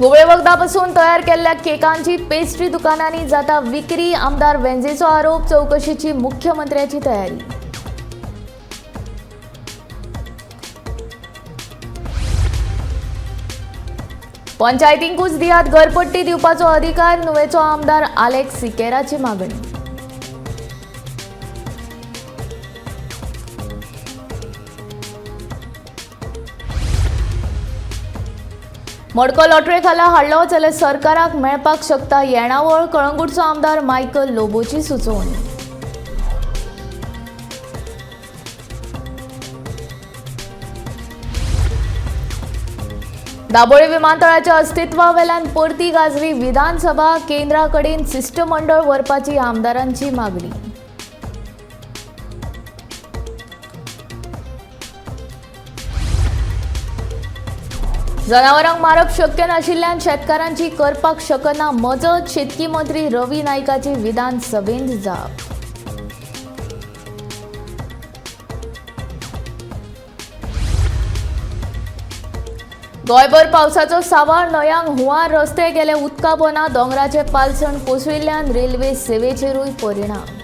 घुंवळे वखदां तयार केल्ल्या केकांची पेस्ट्री दुकानांनी जाता विक्री. आमदार वेंझेचो आरोप. चवकशीची मुख्यमंत्र्याची तयारी. पंचायतींकूच दियात घरपट्टी दिवपाचो अधिकार. नुवेचो आमदार आलेक्स सिकेराची मागणी. मडको लॉटरे खाला हाडलो जाल्यार सरकाराक मेळपाक शकता येणावळ. कळंगूटचो आमदार मायकल लोबोची सुचोवणी. दाबोळी विमानतळाच्या अस्तित्वावेल्यान परती गाजली विधानसभा. केंद्राकडेन शिष्टमंडळ व्हरपाची आमदारांची मागणी. जनावरांक मारप शक्य नाशिल्ल्यान शेतकारांची करपाक शकना मजत. शेतकी मंत्री रवी नायकाची विधानसभेंत जाप. गोंयभर पावसाचो सावार. न्हंयांक हुंवार. रस्ते गेले उदका पोना. दोंगराचे पालसण कोसळिल्ल्यान रेल्वे सेवेचेरूय परिणाम.